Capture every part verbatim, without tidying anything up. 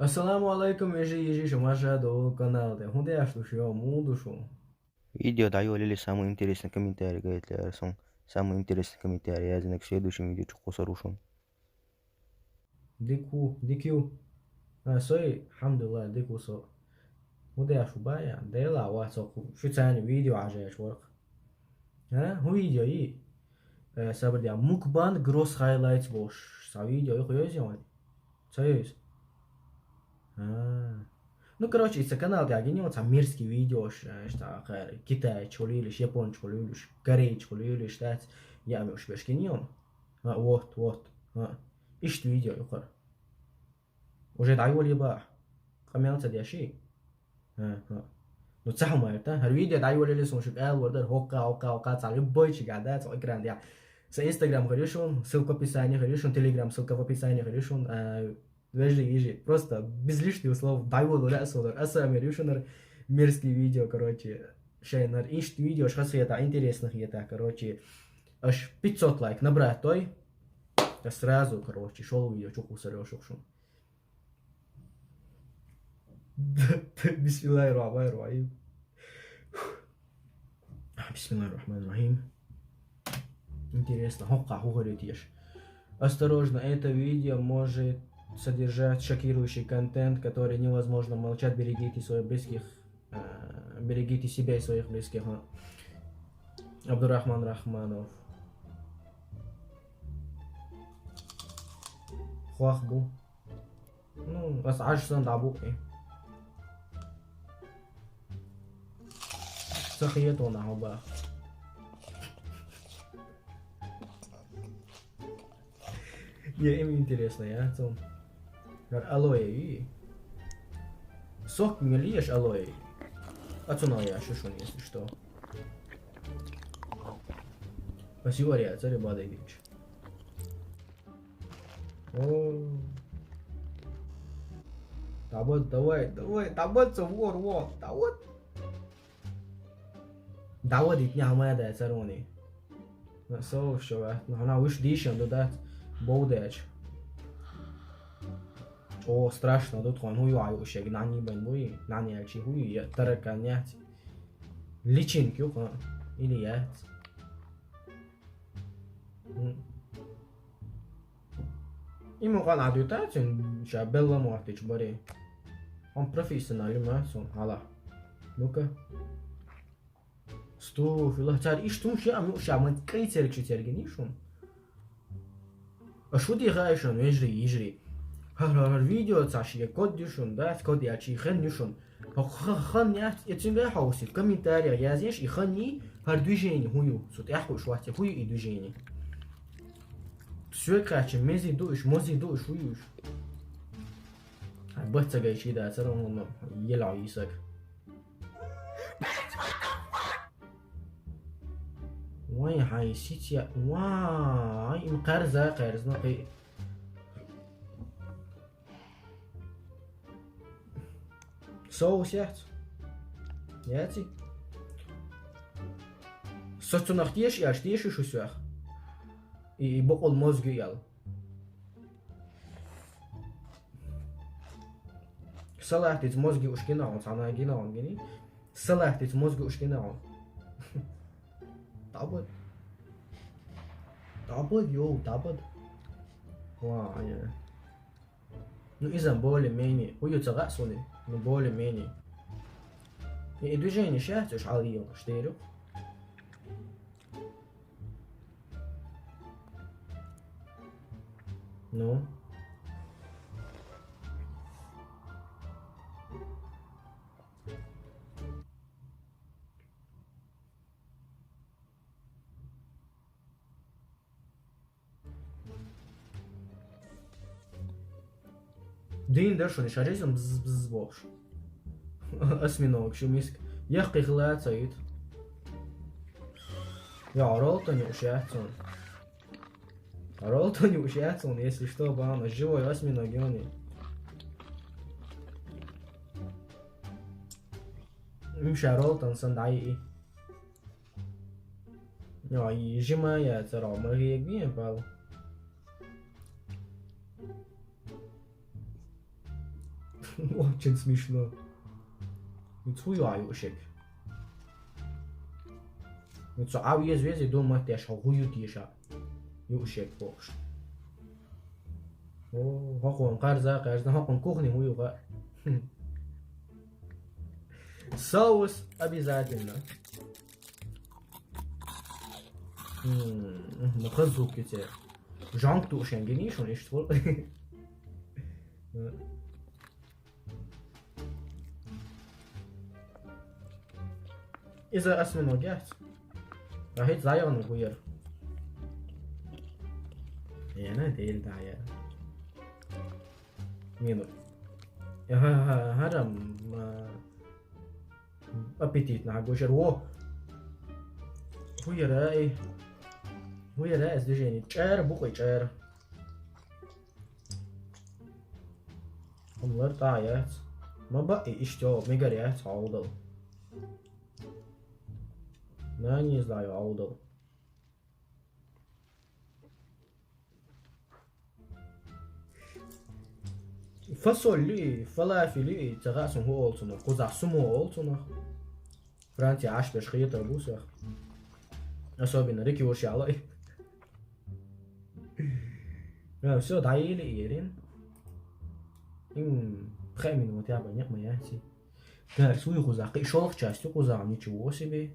Ассаламу алайкум, вежарий, йижарий, шу марша дола канал тӀа. ХӀун деш ду шу, мун ду шу? Видео дӀайолале, самый интересный комментарий гайта лаьрра сона. Самый интересный комментарий яздинарг следующем видео чу кхоссар ву шуна. Дика ву, дика ю. А, сой, алхьамдулиллахӀ, дика ву со. ХӀун деш ву, бая? Дела вац со кху-, шуьца видео Ӏожаеш вара-кх. А? ХӀун видео йий? Э, сабар де, мукбанг Гросс Хайлайтс бохуш. Цхьа видео ю-кх, йовзий вайна? Ца йовза? А. Ну, короче, и цу канал тӀехь гина ю цхьа мерзкий видеош, э, иштта кхара китайцаш хуьлийла уьш, японцаш хуьлийла уьш, корейцаш хуьлийла уьш, дац, яа муьлш беш гина ю. А, вот, вот. А. Иштта видео ю-кх хӀара. Уже дӀайолае боху. Къамел ца деш йий? ХӀа, хӀа. Ну, ца хьо ма-, та? ХӀара видео дӀайолале, суна шуьга ала луур дара, хӀокху, хӀокху, хӀокху, цхьа любой чигахь дац, хьо экран тӀехь. Сан Instagram хир ю шуна, ссылка в описании хир ю шуна, Telegram ссылка в описании хир ю шуна, а, вежарий, йижарий. Просто без лишних слов дӀайолале а со лар. Аса а мер ю шуна хӀара мерзкий видео, короче, шайна хӀара иштта видеош хазахетахь, интересно хетахь, короче, аша пятьсот лайк набрать дой, я сразу, короче, шолгӀа видео чу кхуссур йолуш ю шуна. Бисмиллахир-рахманир-рахим. Бисмиллахир-рахманир-рахим. Интересно, хӀокхахь хӀун хир ю теша? Осторожно, это видео может содержать шокирующий контент, который невозможно молчать. Берегите своих близких, э, берегите себя и своих близких. А. Абдурахман Рахманов. Хох бу. Ну, ас Ӏаш сан дӀабу и. Ца хетона хьо бах. Не, им интересно, я, цун. Как алоэ и. Сок милиеш алоэ. А цунах я шишун, если что. Спасибо, я, царе бадайгич. О. Давай, давай, давай, давай, ца вор, вор, давай. Давай, дитня, моя да, царони. На соу, что, а? Ну, она выше дишен, да, да. Болдеч. О, страшно, тут хон, хуй, ай, ушек, нани бен, буй, нани, ачи, хуй, я, таракан, я. Личинки, ха? Или я? М. Има къан Ӏадуьтац, ша белла моттичу баре. Хьан профессионал ма сон хьала. Ну-ка. Сту, фила, цар иштта хӀума ша, ам ша, ман кӀай церг шу цергини шун. Аш хӀу дихаьй шун, вежарий, йижарий? ХӀара, хӀара видео ца шига код ю шун, да, код я чи хен ю шун. Ха-, ха-, хан яц, я цуьнга хьовсийта, комментариях язъеш, и хан йий, хӀара движение хӀун ю? Цу тӀехь хууш вац, хӀун ю и движение? Соьга кхаьчча, мези ду уьш, мози ду уьш, хӀун ю уьш? Хьайн бац ца гайчий дацара, хӀунда ма ела йисаг. Вай, хьайн сица, вай, им кхаьрза, кхаьрзна, кхи. Соус яц? Яци? Со цунах теша, аш теша шу соьх? И, и бокъул мозги ял. Салатица мозги уш гина он, цхьана гина он гини. Салатица мозги уш гина он. Табад. Табад, йоу, табад. Ва, я. Ну, иза более-менее. Уйу ца гӀа суни. Ну, более-менее. И, и движение щас уж алио, штырю. Ну. Дийна дара шуна, ша резина бз-бз бохуш. Осьминог, шу миска. Яккхий хила а ца йита. Я, ролтани уш яц он. Ролтани уш яц он, если что, бана, живой осьминог, ёни. Им ша ролтан сан дайи. Йо, и жима я царо, ма гег бин пал. Очень смешно. Ну, цу ю а юушек. Ну, цу а вез вези думать деш, ху ю деша. Юушек бохш. О, хакун карза, карза, хакун кухни ху ю га. Соус обязательно. М, ну, хазук эти. Жанг ту шенгени, шон ишт вол. Иза осьминог яц. Рахит заявну гуер. Яна дел да я. Мину. Ага, ага, ага, м, а, аппетитно, а гуер. О! Хуера, эй. Хуера, с движением. Чер, буквы чер. Хумлар тӀа яц. Ма баъ и иштё, мегар яц хьалдал. На, не знаю, хьалдал. Фасоль ли, фалафель ли, цагъа сун хӀу олцунах, кхузахь сумо олцунах. Франция Ӏаш беш хетар бу сах. Особенно рики уш яла. А, всё, дӀаели ерин. М, пхе минут я баня моя си. Так, суй хуза, кхи шолх часть хуза, ничего себе.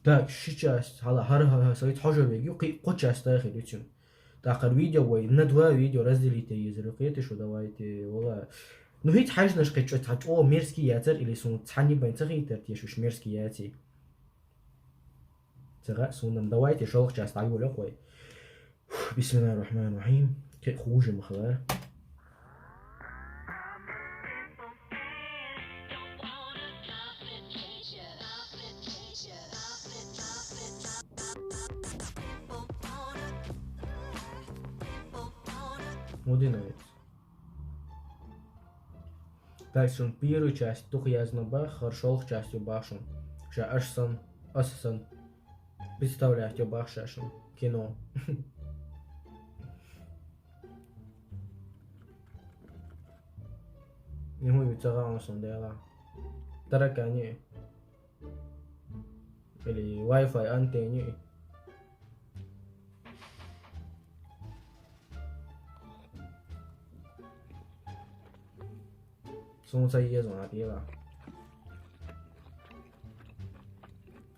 Так, ши часть, хала, хар, хар, хар, сагит хожа вегю, кхи, кхо часть тахи лючун. Так, хар видео вай, на два видео разделите из рукеты, что давайте, вала. Ну, хит хажнаш кхи чё, та, о, мерзкий яцар или сун цани байн цахи тер тешуш мерзкий яци. Цагъа сунам. Давайте шолх часть тӀаюлехь вай. Бисмиллахир Рахманир Рахим. Ке хуже махлар. Мудиновец. Так, шун первую часть тух язна бах, хар шолх часть ю бах шун. Ша аш сан, ас сан. Представлять ю бах ша шун. Кино. Нихуй ю цагъа он сон дела. Таракани. Или Wi-Fi антенни. Сунца езон а пила.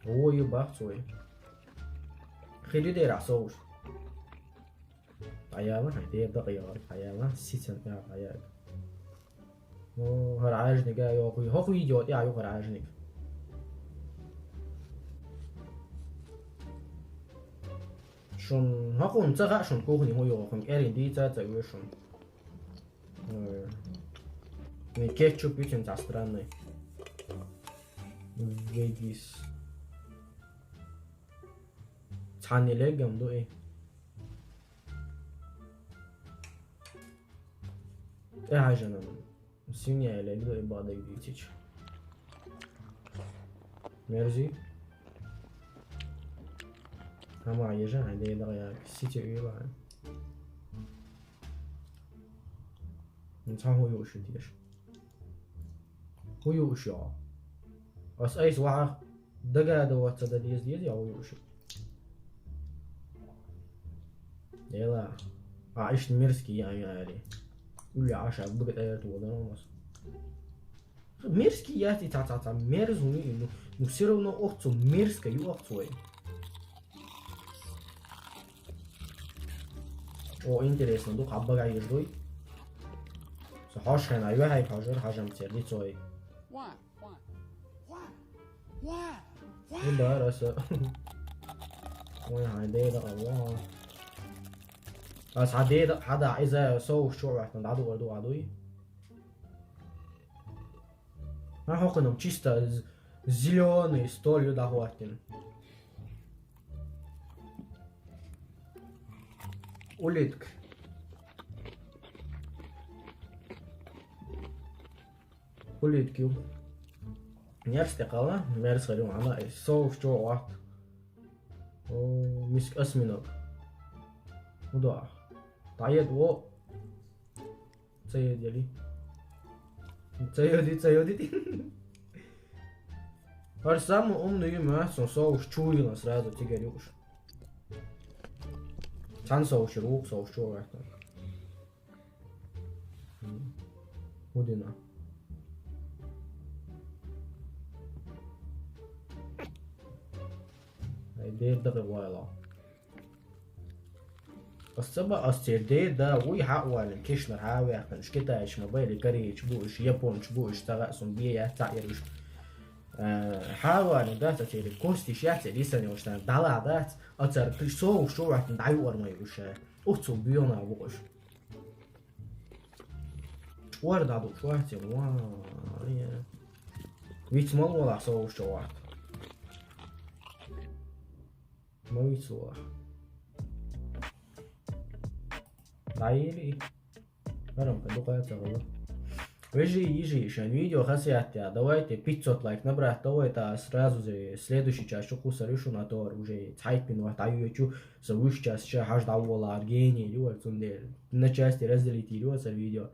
О, ю бах цой. Хиди дера соуш. Аяла, хай, дер да аяла, аяла, сицен я аяла. Ну, гаражник, я, ё, хуй, хо, хуй идёт, я, ё, гаражник. Шун, хакун, цагъа шун кухни, хо, ё, хун, эрин, ди, ца, ца, ё, шун. Э, не кетчуп, ютин, ца, странный. Вегис. Цхьанне леггам ду и. ТӀехьажанам. Синяй лег ду и бадай дитич. Мерзи. Ама ежа, хай, дей дагъя, сити уйла. Нца ху юуши деш. Ху юуши. Ас айс ваха дагадаваца да дез дез, я ху юуши. Дела. А, ишт мерзкий я, я, ари. Уля аша, быгат аят вода у нас. Мерзкий я ти ца ца ца, мерз у ни, ну, ну, всё равно овцу мерзко ю овцу. О, интересно, ду хаббага еждуй. Со хош хена, ю хай хажар, хажам цер, дицой. Ну да, раса. Ой, хай, деда, Аллах. Ас хадеда, хада, иза, соу, шо, вахтан, даду, орду, адуй. А хоканом чисто з-, зелёный столь, да, хватин. Улитк. Улитк ю. Мерз текала, мерз харю, ана, соу, шо, вахт. О, миск осьминог. Удо. Таед, о. Ца йоди, ца йоди, ца йоди. ХӀара самый умный ю моьтту сона, совушка чу йилла сразу цигара юаш. Цхьан совушка, вукху совушка чу гӀертар. ХӀун дина? Ай, дера дакъа вайла. Ас ца ба, ас церан дера да, вуй хьа а валина, кешнара хьа а ваьккхина, уж китайцаш ма бай, или корейцаш бу уж, японцаш бу уж, ца хаьа сона, бе яц цхьаъ яр уж. Э, хьа а валина дац, а церан костиш яц, или йисана йолуш, дӀала дац, а цара кхин совушка чу гӀоьттина дӀаюур ма ю уж, э, оццул боьнах бу уж. ЧӀор дӀадуш вац, ва, э. Виц мала волахь совушка чу гӀорта. Ма виц волахь. ДӀаели и. ХӀара-м кхин дукха ца гӀо. Вежарий, йижарий, шайн видео хазахетахь, давайте пятьсот лайк набрать, давайте, а сразу же следующий часть чу кхуссур ю шуна, а то уже цхьайтта минот дӀайоьдучу, сан вуьш часть ша хьажа дӀаволахьара гений ю вай, цундела на части разделить йийр ю вай сан видео.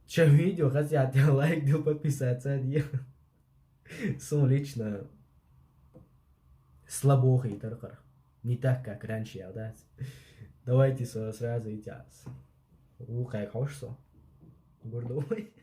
Шайн видео хазахетахь лайк дила, подписаться де. Суна лично слабо хетара хӀара. Не так, как раньше, ял дац. Давайте со сразу и тяс. Вукхаьга хьош со. Гурдовой.